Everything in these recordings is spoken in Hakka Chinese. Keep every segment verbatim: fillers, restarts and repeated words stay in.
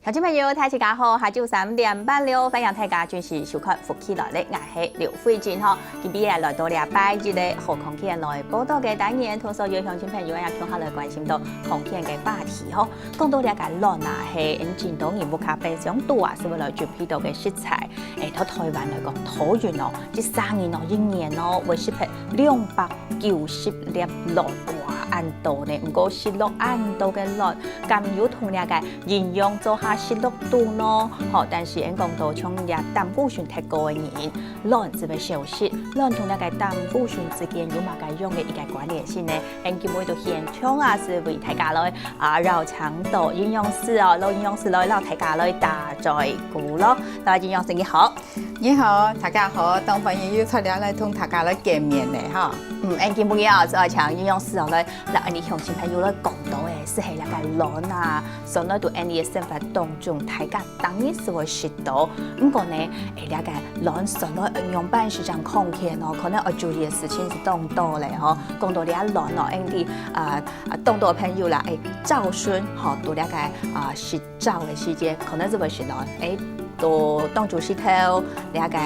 聽眾朋友，大家好，下晝三點半了，歡迎大家準時收看《福氣來了》，𠊎係劉慧珍吼。今晡日來到這拜一个好康健來報到个單元，同所有鄉親朋友也共下來關心到康健个話題吼。講到這个卵啊，係𠊎等當多人屋下背上肚啊，係會來準備到个食材。誒，在台灣來講，桃園哦，一儕人哦，一年哦，會食忒兩百九十粒卵，哇，恁多呢。毋過食落恁多个卵，敢有同這个 營養做下食落肚呢？吼，但是𠊎等講到像這膽固醇忒高个人，卵就會少食，卵同這个膽固醇之間有麼个樣个一个關聯性呢？𠊎等今晡日就現場啊，係為大家來啊，邀請到營養師哦，老營養師來摎大家來打嘴鼓囉。來，營養師你好。 你好，大家好，當歡喜又出來來同大家來見面了哈。嗯，𠊎等今晡日啊，就愛請營養師哦來，來𠊎等鄉親朋友來講到誒，係係這个卵啊，所以對𠊎等个生活當中，大家當然係會食到。毋過呢，誒，這个卵所以仰般食正康健哦，可能愛注意个事情係當多咧吼。講到這卵哦，𠊎等啊啊，當多朋友啦，誒，朝晨吼，對這个啊食 朝个時間，可能係會食卵，誒，到當晝時頭，這个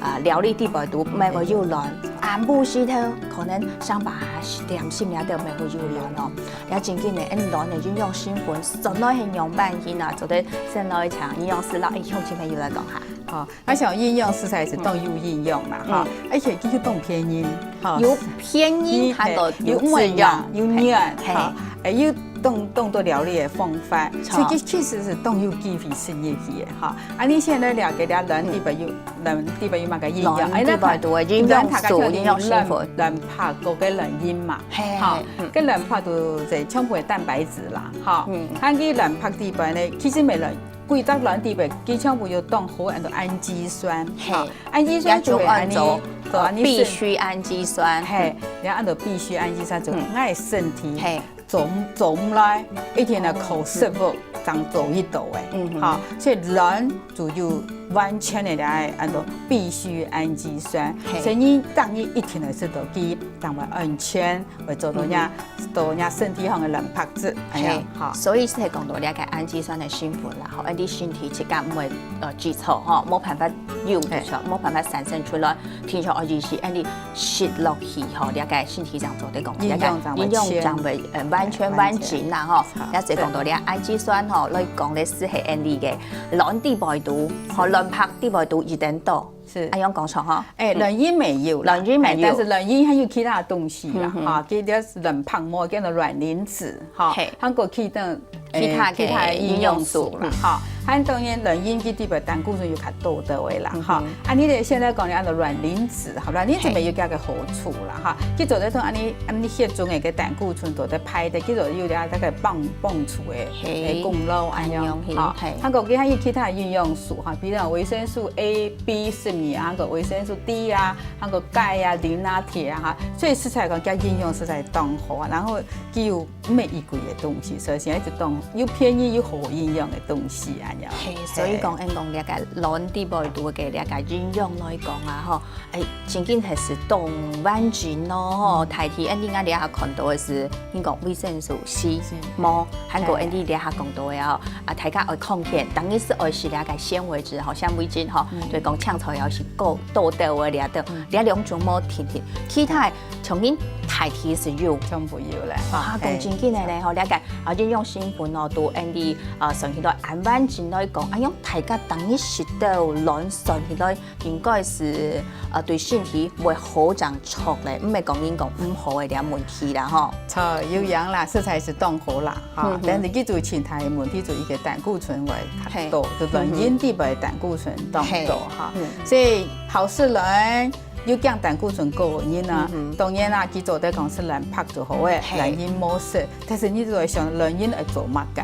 啊料理底背肚乜會有卵，暗晡時頭，可能上班啊十點心這兜乜會有卵哦。也正經个，𠊎等卵个營養成分，所以係仰般形啊，做得先來請營養師摎𠊎鄉親朋友來講下。好，𠊎想營養實在係當有營養啦，哈，嗯。而且佢又當便宜，哈。有便宜，還有有質量，有營養，嘿。哈，誒，又當，當多料理个方法，著。所以佢其實係當有機會食入去个，哈。啊，你現在了解了卵底背有，卵底背有麼个營養？卵底背肚个營養素、誒，咱，營養素、卵，營養成分。卵白个卵白嘛，嘿，哈，嘿，嗯。該卵白肚就全部係蛋白質啦，哈。嗯。啊，佢卵白底背呢，其實每卵 歸隻卵底背，佢全部有當好安到氨基酸，嘿。哈，氨基酸就會安到，也就安到，呃，安到必需氨基酸。嘿，然後安到必需氨基酸就，嗯。𠊎身體，嘿。做毋，做毋來，一定愛靠食物正做得到个。嗯哼。哈，所以卵就有完全个來安到必需氨基酸，嘿。所以你當日一定愛食到佢，正會安全。 會做到若，嗯哼。到若身體項个卵白質，哎呀，嘿，哈。所以係講到這个氨基酸个成分啦，吼，𠊎等身體自家毋會，呃，製造，吼，無辦法有，嘿。無辦法產生出來，定著愛意思，𠊎等食落去，吼，這个身體上做得講，營養上會營養上會，呃，完全完整啦，吼。完全。好，也係講到這个氨基酸，吼，來講个係係𠊎等个卵底背肚，吼，卵白底背肚一定多。 係。恁樣講著吼。誒，嗯。卵仁乜有啦，卵仁乜有。誒，但是卵仁還有其他東西啦，嗯哼。哈，其實卵白無，叫做卵磷脂，哈，嘿。還有其他，其他个誒，其他營養素啦，營養素，嗯。哈。還當然卵仁佢底背膽固醇又較多个啦，嗯哼。哈。啊，你得現在講你安到卵磷脂，哈，卵磷脂嘿。乜有佢个好處啦，哈。佢做得同恁呢，恁呢血中个个膽固醇做得排得，佢就有點大概幫，幫助个，嘿。誒，功勞恁樣，恁樣，哈。嘿。還有其他，其他營養素，哈，比如講維生素 A、B十二，還有維生素D啊，還有鈣啊、磷啊、鐵啊，哈，所以實在講，佢營養實在當好啊。然後佢又毋係異貴个東西，所以現在就當又便宜又好營養个東西恁樣。嘿，所以講，嘿。𠊎等講這个卵底背肚个這个營養來講啊，吼，誒，正經係係當完整咯，吼。嗯。大體𠊎等這下看到个係，你講維生素C，是。無，還有𠊎等這下講到个哦， 啊，大家愛康健，當然係愛食這个纖維質吼，纖維質吼，嗯。就講青菜也係夠多多个這兜，嗯。這兩種無定定。其他个像人大體係有。全部有咧。啊，嘿。講正經个咧吼，這个啊，營養成分哦，對𠊎等啊，身體都恁完整來講，哎喲，大家當日食到卵，身體都 應該係，呃，對身體會好正著咧，毋係講人講毋好个這問題啦吼。著，有影啦，實在係當好啦，哈。嗯哼。但是佢就前台个問題就一个膽固醇會較多，嘿。就卵仁底背膽固醇當多，嘿。哈。嗯。所以好食卵，又驚膽固醇高个人啊，嗯哼。當然啦，佢做得講食卵白就好个，嘿。卵仁無食，但是你就會想卵仁愛做麼个？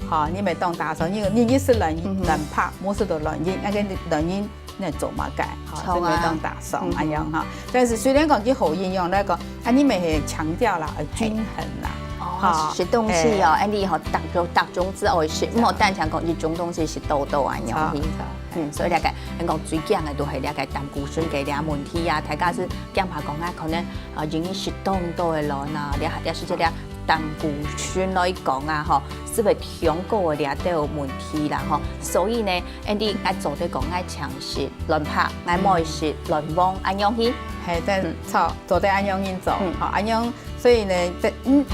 哈，你乜當打爽，你，你，你食卵，嗯哼。卵白，無食到卵仁，該个卵仁 你做麼个？哈，著啊。所以你當打爽，嗯哼。恁樣哈。但是雖然講佢好營養來講，啊，你乜係強調啦，愛均衡啦。哦，哈。食東西哦，哎。恁呢吼，逐種，逐種之愛食，著。毋好單淨講一種東西食多多恁樣。著，著。嗯，所以這个，人講最驚个都係這个膽固醇个這問題啊，大家係驚怕講啊，可能啊，因為食當多个卵啊，這，這係這个膽固醇來講啊，吼，係會傷高个這兜問題啦，吼。所以呢，恁樣愛做得講愛常食卵白，愛莫食卵黃，恁樣去。係，但嗯，著，做得恁樣去做，嗯，吼，恁樣，所以呢，這，嗯，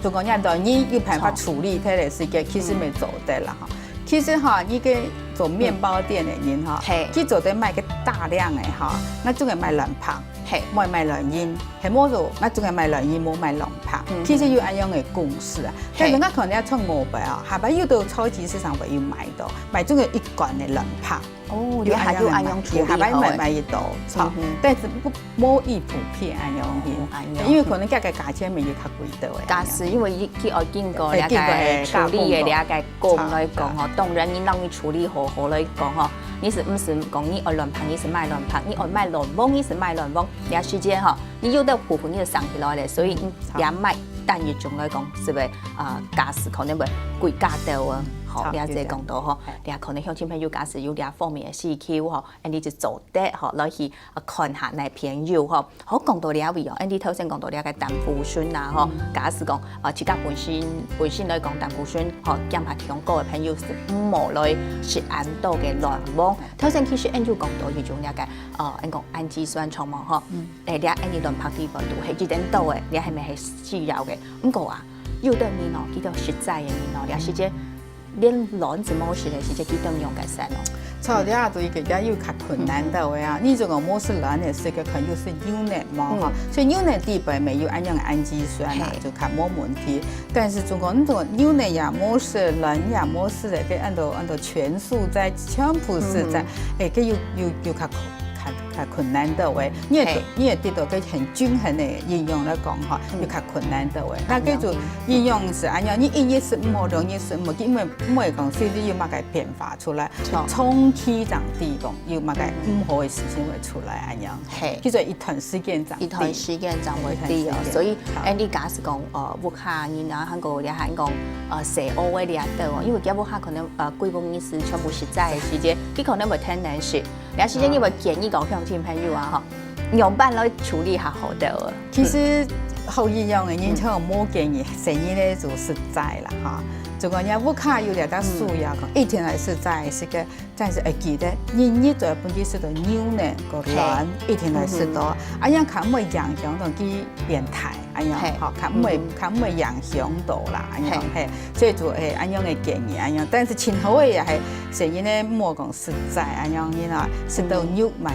如果你卵仁有辦法處理忒个時間，其實嗯，乜做得啦，吼。其實吼，你个做麵包店个人吼，嗯，係，佢做得賣个大量个吼，該總係賣卵白。 係，莫賣卵仁，係無就，該總係賣卵仁，無賣卵白。嗯，其實有恁樣个公司啊，係，但係𠊎看人家出外背啊，下擺有到超級市場會有買到，買這個一罐个卵白。哦，你還有恁樣處理好誒。下擺買，買得到，著，嗯哼，但係無，無一普遍恁樣去，哦，恁樣，因為可能價格價錢乜有較貴到誒。假使因為佢，佢愛經過了解，誒，經過，誒，處理个了解，加工，講來講吼，當然你讓你處理好好來講吼， 你係毋係講你愛卵白，你係賣卵白，你愛賣卵黃，你係賣卵黃。這時間吼，你有得付費，你就省起來了，所以嗯，你也賣單一種來講，係會啊，價數可能會貴價到啊。好，著，這樣子講到吼，著，這可能鄉親朋友假使有這方面个需求吼，恁樣就做得吼，來去啊看下哪片有吼。 好，講到這位哦，恁樣頭先講到這個膽固醇啊，吼，嗯，假使講，啊，自家本身，本身來講膽固醇，吼，減下傷高个朋友係毋好來食恁多个卵黃。頭先其實恁樣講到一種這個，呃，恁講氨基酸充滿吼，嗯，誒，這恁樣卵白裡背肚係一定多个，這係毋係需要个？毋過啊，有的人哦，佢兜食齋个人哦，這時間 連卵子無食个時節，佢當用个生哦。著，這對佢也有較困難到个啊。你如果無食卵个時節，可能有食牛奶嘛，吼。嗯。所以牛奶裡背乜有恁樣个氨基酸啊，係，就較無問題。但是如果你做牛奶也無食，卵也無食个，該恁多，恁多全素齋，全部食齋，嗯，誒，該有，有，有較 較，較困難到个。你會，係，你會得到个很均衡个營養來講吼，嗯，有較困難到个。該叫做營養係恁樣，你一日食毋好，兩日食毋好，因為毋會講身體有麼个變化出來，著，長期這樣子講，有麼个毋好个事情會出來恁樣。係。叫做一段時間這樣子。一段時間正會知哦。一段時間。所以，好。恁樣假使講，呃，屋下人啊，還過這還講，呃，細阿个這兜哦，因為佢屋下可能，呃，幾分鐘時全部食齋个時間，佢可能會天然食。 這時間你會建議講鄉親朋友啊，吼，仰般來處理較好兜啊？其實好營養个人，嗯，像無建議細人仔就食齋啦，吼。如果你屋下有這個需要，講一定愛食齋，係个，但是愛記得，日日都愛分佢食到牛奶、个卵，係，一定愛食到。嗯哼。啊，恁樣較毋會影響到佢變大。 恁樣，係，吼，較毋會，嗯，較毋會影響到啦，恁樣，係，係，所以就，誒，恁樣个建議，恁樣，但是盡好个也係，細人仔莫講食齋，恁樣，你啊，食到肉嘛，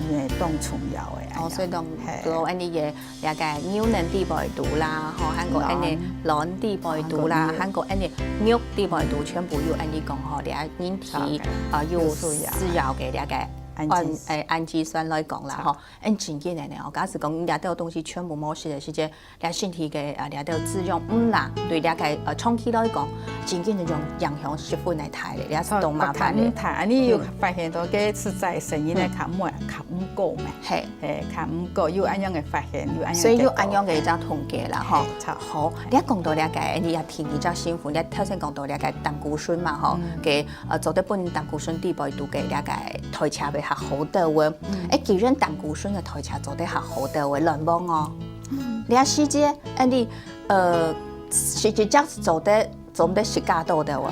嗯，也當重要个，哦，恁樣，所以講，係。就恁樣个，了解牛奶裡背肚啦，吼，還過恁樣卵，卵裡背肚啦，還過恁樣肉裡背肚，全部有恁樣講吼，了解人體，著，啊，有，有需要，需要个了解，氨基，誒，氨基酸來講啦，著，吼。 恁真緊个呢，哦，假使講你這兜東西全部無食个時節，這身體个，啊，這兜滋養毋罅，對這個，呃，長期來講，真緊个影，影響十分个大咧，這係當麻煩个。哦，較毋大，恁樣有發現到，該食齋細人仔較毋，較毋高咩？係。係，較毋高，有恁樣个發現，有恁樣个結果。所以有恁樣个一隻統計啦，吼。係，著。好，你講到這個，你也提一隻新聞，你頭先講到這個膽固醇嘛，吼，嗯。个 呃，做得分膽固醇裡背肚个這個代謝會較好兜哦。嗯。誒，既然膽固醇个代謝做得較好兜哦，卵黃哦。嗯。這時節，恁樣，呃，係一隻做得，做得食較多兜哦。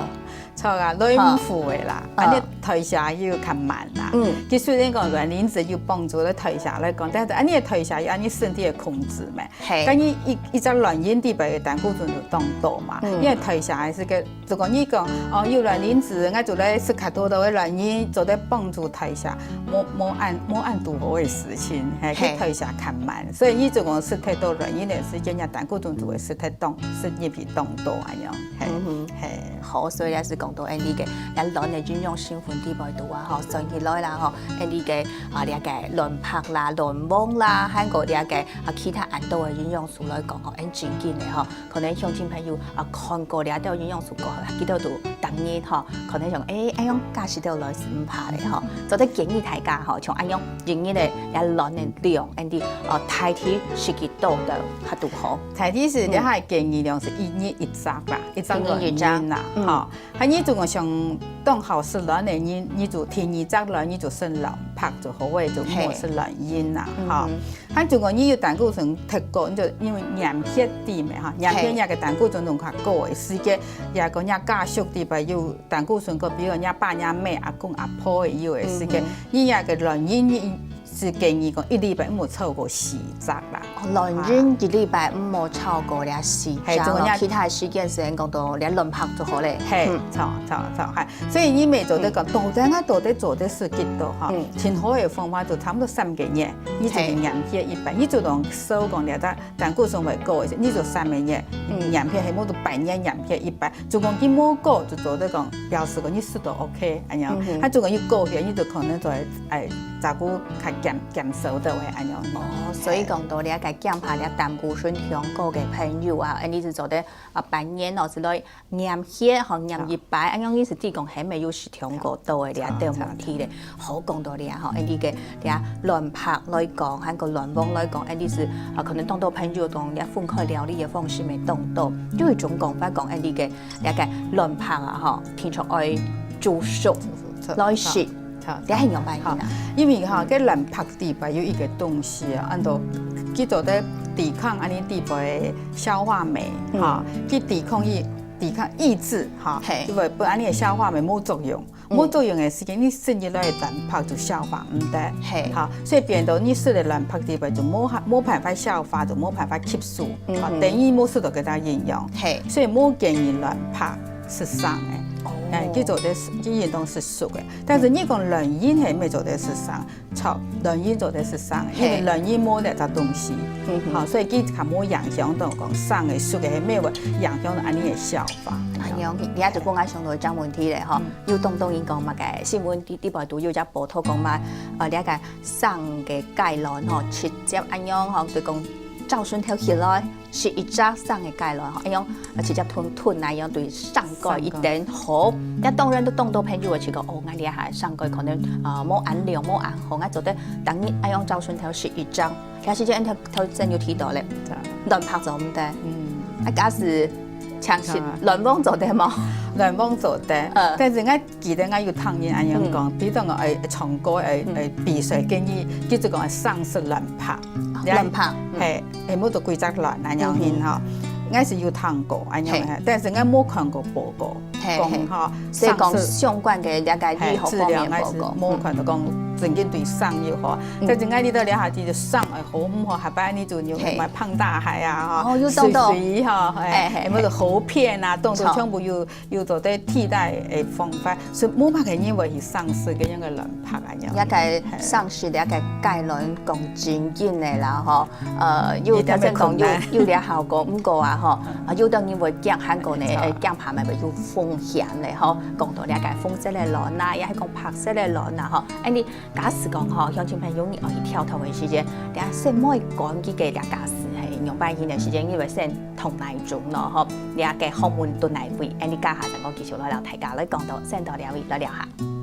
著啊，卵黃个啦，哈。恁樣代謝又較慢啦。嗯。其實你講卵磷脂有幫助个代謝來講，但是恁樣代謝又恁樣身體个控制嘛。 係。該你一，一隻卵仁裡背个膽固醇就當多嘛，嗯。因為代謝係个，如果你講，哦，有卵磷脂，𠊎就來食較多个卵仁，做得幫助代謝，無，無恁，無恁堵好个事情，係，係。佢代謝較慢，所以你就講食忒多卵仁个時間，你膽固醇就會食忒當，食入去當多恁樣，係，嗯哼。係。好，所以也係講到恁樣个，該卵个營養成分裡背肚啊，吼，算起來啦，吼，恁樣个，啊，這個卵白啦、卵黃啦，還過這個，啊，其他恁多个營養 素來講吼，恁正經个吼，可能鄉親朋友啊看過這兜營養素過後，佢兜都逐日吼，可能想，誒，恁樣加食兜來係毋怕咧吼，做得建議大家吼，像恁樣逐日个這卵个量，恁樣哦，大體食幾多个較拄好。大體係這下建議量係一日一隻啦，一隻卵仁啦，一日一隻，嗯。吼。還有一種想當好食卵个人，你就第二隻卵，你就食卵白就好，或者就莫食卵仁啦，嘿。吼。嗯哼。還總共你有膽固醇忒高，你就因為驗血知嘛哈，驗血嘿。若个膽固醇攏較高个時節，也講若家屬裡背有膽固醇高，比如若爸若姆、阿公阿婆个有个時節，嗯哼。你若个卵仁你是建議講一禮拜毋好超過四隻啦。哦，卵仁一禮拜毋好超過了四隻，嘿，總共若然後其他時間時間講到了卵白就好咧。嘿，嗯。著著著，嘿。所以你乜做得講，嗯。到底啊到底做得食幾多哈？嗯。盡好个方法就差不多三個月，你就係驗血一擺，你就當收講了，膽固醇會高一些，你就三個月，嗯。驗血，係無就半年驗血一擺，就講佢無高，就做得講表示講你食到OK，恁樣。嗯哼。啊，就講你高血，你就可能就會，哎，照顧較減，減少到會恁樣。哦，所以講到了該減下了膽固醇上高个朋友啊，哎，你就做得啊，半年哦之內 驗血吼，驗一擺，恁樣意思，知講係無有食傷過多个這兜問題咧。好，講到這吼，恁呢个這卵白來講，還過卵黃來講，恁呢係啊，可能當多朋友講這分開料理个方式無當多，有一種講法講，恁呢个這个卵白啊吼，定著愛煮熟來食。 好，這係仰般形啊？因為哈，該卵白裡背有一個東西啊，安到叫做得抵抗恁呢裡背个消化酶，嗯。哈，去抵抗抑，抵抗抑制哈，嘿。因為分恁呢个消化酶無作用，嗯。無作用个時間，你食入來个卵白就消化毋得，嘿。哈，所以變到你食个卵白裡背就無法，無辦法消化，就無辦法吸收，嗯哼。哈，等於無食到該隻營養，嘿。所以無建議卵白食生个，哦。哎，佢做得，佢應當係熟个。 但是你講卵仁係毋係做得食生？著，卵仁做得食生，因為卵仁無這隻東西，嗯哼。好，所以佢較無影響到講生个、熟个，係毋係會影響到恁呢个消化。哎喲，你這就分𠊎想到一隻問題咧吼，嗯。有當多人講嘛，該新聞裡，裡背都有隻報導講嘛，呃，這个生个雞卵吼，直接恁樣吼，就講朝晨頭起來， 食一隻生个雞卵吼，哎喲，直接吞吞來，樣對生雞一等好。該當然都當多朋友會試過，哦，𠊎這下生雞可能，啊，無恁靚，無恁好，𠊎做得逐日恁樣朝晨頭食一隻。其實這頭，頭先有提到咧，卵白做毋得。嗯。啊，假使像係卵黃做得無？卵黃做得，嗯。但是𠊎 記得𠊎有聽人恁樣講，嗯。比如講，哎，唱歌，哎，嗯。哎，比賽，建議，佢就講愛生食卵白。哦，卵白，嗯。嘿，哎，無就幾隻卵恁樣形吼。嗯哼。𠊎係有聽過恁樣嘿。嘿，但是𠊎無看過報告，嘿，講吼，嘿。所以講生食相關个了解醫學方面个報告。嘿，治療，𠊎係無看到講真正對生有好。嗯。但是𠊎這兜了解就生會好毋好，下擺你就有嘿。買胖大海啊，吼，哦，有當多。水水吼，嘿，嘿，嘿，哎，無就喉片啊，當多著。全部有 有做得替代个方法，所以無麼个人會去生食該樣个卵白恁樣。這个生食這个雞卵講真緊个啦吼，呃，有一定會頭先講有，困難。有這效果，毋過啊吼，啊，有兜人會驚，還過呢，著。呃，驚怕乜會有風險咧吼。講到這个紅色个卵啊，也係講白色个卵啊吼，哎，你 假使講吼，鄉親朋友你愛去跳動个時間，等下先莫講佢个這假使係仰般形个時間，因為先同哪一種咯吼，你个學問到哪位，哎，你家下正講繼續來摎大家來講到，先到這位，來尞下。